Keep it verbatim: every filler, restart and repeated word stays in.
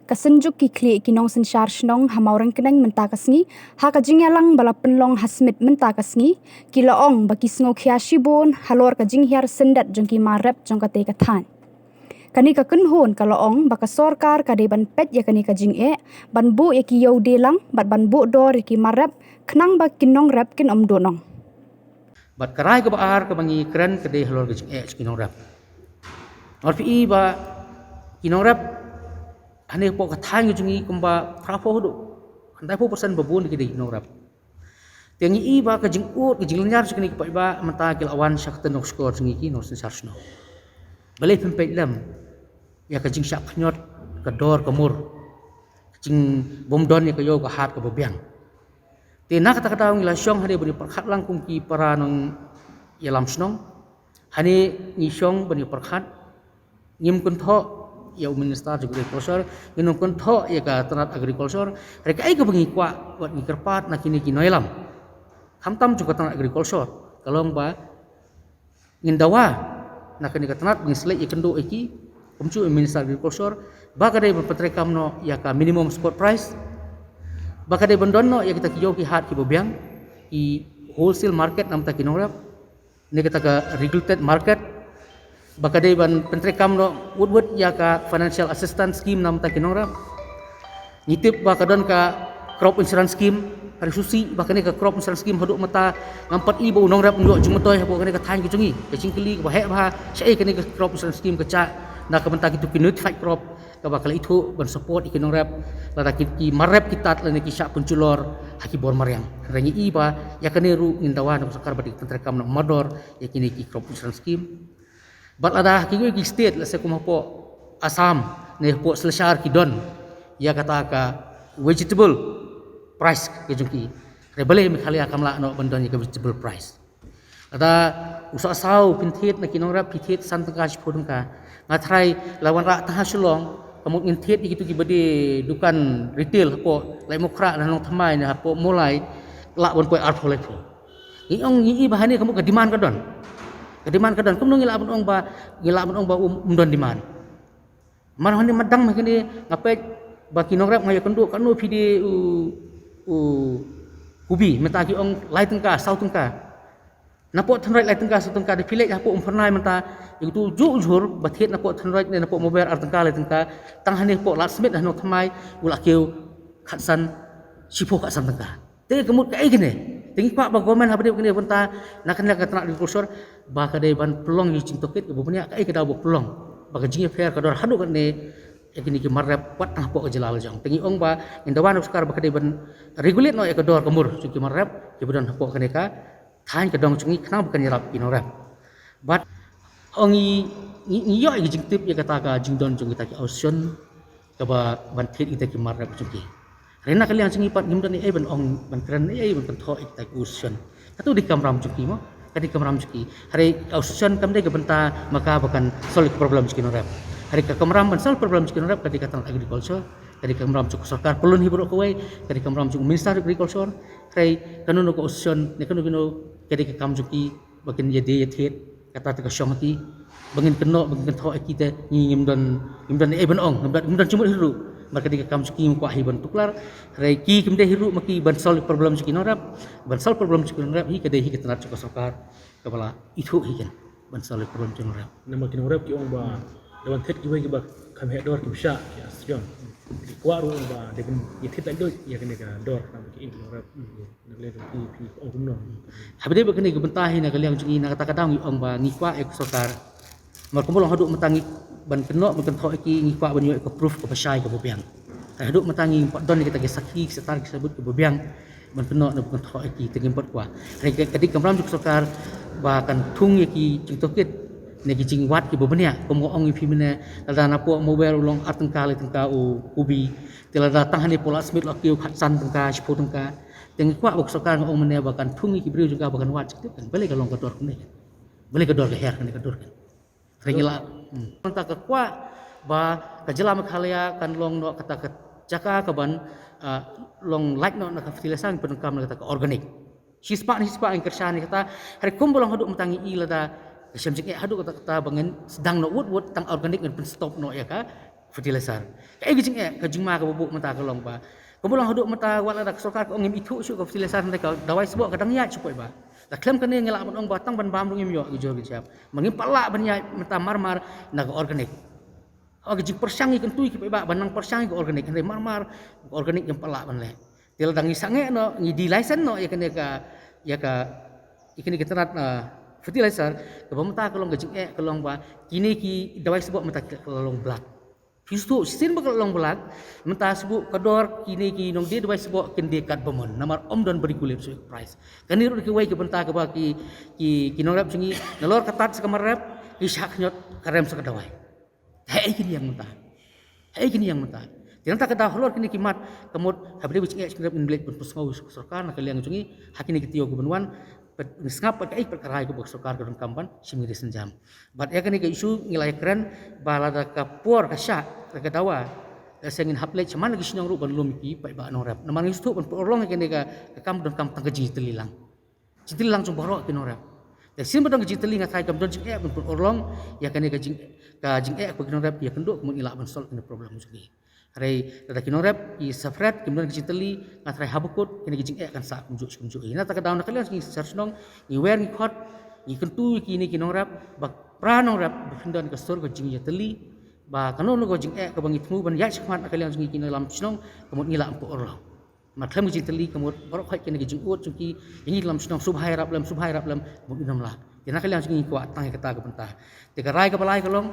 Ka Synjuk ki Khlieh ki Nongsynshar Shnong ha Mawryngkneng mynta ka sngi, ha ka jingïalang ba la pynlong ha Smit mynta ka sngi, ki la ong ba ki sngewkhia shibun halor ka jinghiar syndet jong ki mar rep jong katei ka thaiñ. Kane ka kynhun ka la ong ba ka sorkar ka dei ban peit ïa kane ka jingeh, ban buh ïa ki ïew die lang bad ban buh dor ïa ki mar rep, khnang ba ki nongrep kin ym duh nong. Bad ka rai kaba ar kaba ngi kren ka dei halor ka jingeh ki nongrep. Ngi phi i ba ki nongrep hane hapoh ka thaiñ ka jong ngi kumba phra phew haduh khyndai phew percent ba bun ki dei ki nongrep. Te ngi i ba ka jingud ka jinglynñiar jong kine ki paidbah mynta ki la wan sha ka tnat nongshkor jong ngi ki nongsynshar shnong. Balei phim peit lem ïa ka jingshah khñiot ka dor ka mur, ka jingbymdon ïa ka ïew ka hat kaba biang. Te na kata ka daw ngi la shong hane ban ïa pyrkhat lang kum ki para nongïalam shnong. Hane ngi shong ban ïa pyrkhat, ngim kynthoh ïa u Minister jong Agriculture, ngim kynthoh ïa ka tnat Agriculture. Hynrei kaei kaba ngi kwah wat ngi kyrpad na kine ki nongïalam, khamtam jong ka tnat Agriculture, ka long ba ngin dawa na kane ka tnat ba ngin sa leit ïakynduh ïa ki, kumjuh u Minister Agriculture, ba ka dei ban pyntreikam noh ïa ka minimum support price, ba ka dei ban don noh ïa kita ki ïew ki hat kiba biang, ki wholesale market na bynta ki nongrep, ne kata ka regulated market, ba ka dei ban pyntreikam noh wut wut ïa ka financial assistance scheme na bynta ki nongrep. Ngi tip ba ka don ka crop insurance scheme, hynrei sngewsih ba kane ka crop insurance scheme haduh mynta ngam pat i ba u nongrep un ïoh jingmyntoi hapoh kane ka thaiñ ka jong ngi. Ka jingkylli kaba heh bha, shaei kane ka crop insurance scheme ka shah na ka bynta kito ki notified crop, kaba ka la ithuh ban support ïa ki nongrep lada ki, ki mar rep ki tad lane ki shah pynjulor ha ki bor mariang. Hynrei ngi i ba ïa kane ruh ngin dawa na ka sorkar ba dei ban pyntreikam noh mardor ïa kine ki crop insurance scheme. Bad lada ha kiwei ki state, lehse kum hapoh Assam ne hapoh Silchar ki don ïa kata ka vegetable price ka jong ki, hynrei balei Meghalaya kam lah noh ban don ïa ka vegetable price? Lada u sohsaw phin thied na ki nongrep phi thied san tyngka shiphew tyngka. Nga tharai la wanrah tang ha Shillong, ka mut ngin thied ïa kito kiba die dukan retail hapoh Laitumkhrah na Nongthymmai ne hapoh Mawlai, lah ban poi arphew laiphew. Ngi ong, ngi i ba hane ka mut ka demand ka don. Ka demand ka don. Kumno ngi lah ban ong ba, ngi lah ban ong ba um, um don demand? Mar hane mar dang ma kine nga peit ba ki nongrep nga ïakynduh katno phi die u, u kubi, mynta ki ong lai tyngka saw tyngka. Napoh Thanroit lai tyngka saw tyngka, da phi leit hapoh Umphyrnai mynta, ïa uto u juh u jhur ba thied napoh Thanroit ne napoh Mawer ar tyngka lai tyngka, tang hane hapoh Ladthmiet ha Nongthymmai u la kiew khatsan, shiphew khatsan tyngka. Te ka mut kaei kane? Te ngi kwah ba government haba dei kane bynta na kane ka tnat agriculture ba ka dei ban pynlong ïa ki jingtohkit kaba bniah, kaei ka daw ba pynlong ba ka jingïapher ka dor haduh katne ïa kine ki mar rep wat tang hapoh ka jylla la jong. Te ngi ong ba ngin dawa na ka sorkar ba ka dei ban regulate noh ïa ka dor ka mur jong ki mar rep kiba don hapoh kane ka thaiñ ka dong jong ngi khnang ba kan ïarap ki nongrep. Bad ong ngi, ngi, ngi ïoh ïa ki jingtip ïa kata ka jingdon jong kita ki option kaba ban thied ïa kita ki mar rep jong ki. Hynrei na ka liang jong ngi pat ngim don ei ei ban ong, ban kren ei ei, ban kynthoh ïa kita ki option. Kato dei ka kamram jong ki mo, ka dei ka kamram jong ki. Hynrei ka option kam dei ka bynta ma ka ba kan solve ïa ka problem jong ki nongrep. Hynrei ka kamram ban solve problem jong ki nongrep ka dei ka tnat agriculture, ka dei ka kamram jong ka sorkar pyllun hi baroh kawei, ka dei ka kamram jong u Minister Agriculture. Hynrei kano kano ka option ne kano kano ka dei ka kam jong ki ba kin ïadei ïathied, kata te ka shong ha ki ba ngin kynnoh, ba ngin kynthoh ïa ki. Te ngi ngim don, ngim don ei ban ong, ngim don, ngim don jingmut hi ruh. Namar ka dei ka kam jong ki, ngim kwah hi ban tuklar. Hynrei ki kim dei hi ruh ma ki ban solve problem jong ki nongrep, ban solve problem jong ki nongrep hi ka dei hi ka tnat jong ka sorkar kaba la ithuh hi kan ban solve problem jong ki nongrep. Namar ki nongrep ki ong ba da wan thied kiwei kiba kham heh dor kiba shah ki association. Ki kwah ruh ba da kin ïathied laitluid ïa kane ka dor namar ki ong ki nongrep. Haba dei ba kane ka bynta hi na ka liang jong ngi na kata ka daw ngi ong ba ngi kwah ïa ka sorkar. Namar kumba long haduh mynta ngi ban kynnoh ban kynthoh ïa ki ngi kwah ban ïoh ïa ka proof kaba shai kaba biang. Haduh mynta ngi pat don ïa kita ki sakhi ki sitar ki sabut kiba biang ban kynnoh ne ban kynthoh ïa ki, te ngim pat kwah. Hynrei ka dei ka kamram jong ka sorkar ba kan thung ïa ki jingtohkit ne ki jingwad kiba bniah, kum nga ong ïa phi mynne, lada napoh Mawer u long ar tyngka lai tyngka u kubi, te lada tang hane hapoh Ladthmiet la kiew khatsan tyngka, shiphew tyngka. Te ngi kwah ba ka sorkar, nga ong mynne, ba kan thung ïa ki briew jong ka ba kan wad jingtip kan balei ka long ka dor kane, balei ka dor ka her kane ka dor kan. Hynrei ngi la, hmm, mynta ka kwah ba ka jylla Meghalaya kan long noh kata ka jaka kaban, ah, long lait noh na ka fertilizer, ngi pyndonkam na kata ka organic. Shispah ne shispah ngi kyrshan ïa kata. Hynrei kumba long haduh mynta ngi i lada ka shem jingeh haduh katta katta ba ngin sdang noh wut wut tang organic, ngin pynstop noh ïa ka fertilizer. Kaei ka jingeh, ka jingma kaba buh mynta ka long ba, kaba long haduh mynta wat la da ka sorkar ka ong ngim ithuh shuh ka fertilizer, hynrei ka dawai sboh ka dang ïaid shuh paidbah. Da khlem kane ngi lah ban ong ba tang ban bam ruh ngim ïoh ka jur ka jam. Ma ngim pat lah ban ïaid mynta marmar na ka organic. Ha ka jingpyrshang ïa kyntu ïa ki paidbah ban nang pyrshang ïa ka organic, hynrei marmar ka organic ngim pat lah ban leh. Te lada ngi sangeh noh, ngi de-license noh ïa kane ka, ïa ka, ïa kane ka tnat, ah, fertilizer, kaba mynta ka long ka jingeh ka long ba kine ki dawai sboh mynta ki la long blag. Phi sngewthuh shisien ba ka la long blag, mynta sboh ka dor kine ki nongdie dawai sboh kin die katba mon, namar ym don ba regulate shuh price. Kane ruh kiwei ki bynta kaba ki, ki, ki nongrep jong ngi, nalor ka tad sa ka mar rep, ki shah khñiot ka rem sa ka dawai. Haei kin ïeng mynta? Haei kin ïeng mynta? Te nangta ka daw halor kine ki mat, ka mut haba dei ba jingeh jingïarap ngin leit ban pynsngew sha ka sorkar na ka liang jong ngi ha kine ki taïew ki ban wan, bad ngin sngap bad kaei pat ka rai kaba ka sorkar ka donkam ban shim kine ki sienjam. Bad ïa kane ka issue ngi la ïakren ba lada ka por ka shah ka dawa, lehse ngin hap leit shaman la ki shnong ruh ban lum ïa ki paidbah nongrep. Namar ngi sngewthuh ban pynurlong ïa kane ka, ka kam donkam tang ka jingïatylli lang. Jingtylli lang jong baroh ki nongrep. Te shisien ba don ka jingtylli nga tharai kam don jingeh ban pynurlong ïa kane ka jing, ka jingeh kaba ki nongrep ki ïakynduh ka mut ngi lah ban solve kane ka problem jong ki. Hynrei lada ki nongrep ki separate, kim don ka jingtylli, nga tharai haba kut kane ka jingeh kan sah kumjuh shi kumjuh. Ïa nangta ka daw na ka liang jong ngi sar shnong ngi wer ngi khot, ngi kyntu ïa kine ki nongrep ba para nongrep ba phin don ka sur ka jingïatylli, ba kano kano ka jingeh kaba ngi thmu ban ïaid shakhmat na ka liang jong ngi ki nongïalam shnong, ka mut ngi lah ban pynurlong. Namar khlem ka jingtylli ka mut baroh khoit kine ki jingud jong ki, ïa ngi ki nongïalam shnong, shu bha ïarap lem, shu bha ïarap lem, ka mut ngim lah. Te na ka liang jong ngi ngi kwah tang ïa kata ka bynta. Te ka rai kaba lai ka long,